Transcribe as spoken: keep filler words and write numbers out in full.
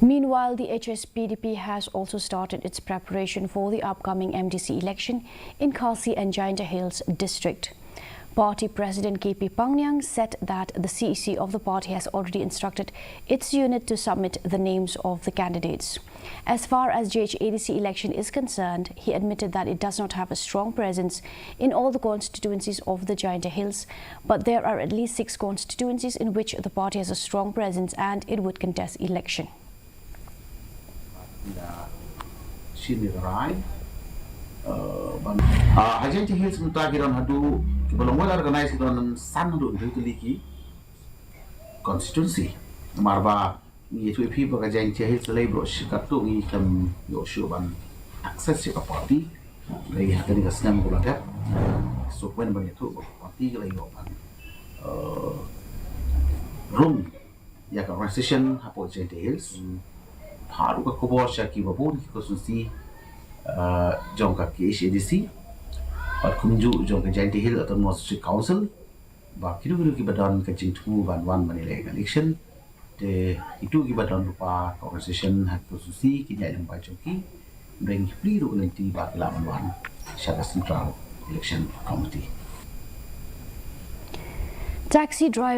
Meanwhile, the H S P D P has also started its preparation for the upcoming M D C election in Khasi and Jaintia Hills district. Party President K P Pangniang said that the C E C of the party has already instructed its unit to submit the names of the candidates. As far as J H A D C election is concerned, he admitted that it does not have a strong presence in all the constituencies of the Jaintia Hills, but there are at least six constituencies in which the party has a strong presence and it would contest election. Shin ni rai. Ban ha Jaintia Hills mynta ki don haduh, ki ba long well organized ki don san haduh hynriew tylli ki constituency. Namar ba ngi ïathuh ïa phi ba ka Jaintia Hills la ïa baroh shi katto ngi khlem ïoh shuh ban access ïa ka party. Lei ha kane ka snem ba la dep, so kmen ban ïathuh ba ka party ka la ïoh ban rung ïa ka organization hapoh Jaintia Hills. Phah ruh ka khubor sha ki babun ki constituency jong ka K H A D C bad kumjuh jong ka Jaintia Hills Autonomous District Council ba kino kino ki ba don ka jingthmu ban wan ban ïaleh election. Te kito ki ba don lypa ka organization ha ki constituency kin ïaid lyngba jong ki. Hynrei ngi plie ruh ka lynti ba ki lah ban wan sha ka Central Election Committee. Taxi driver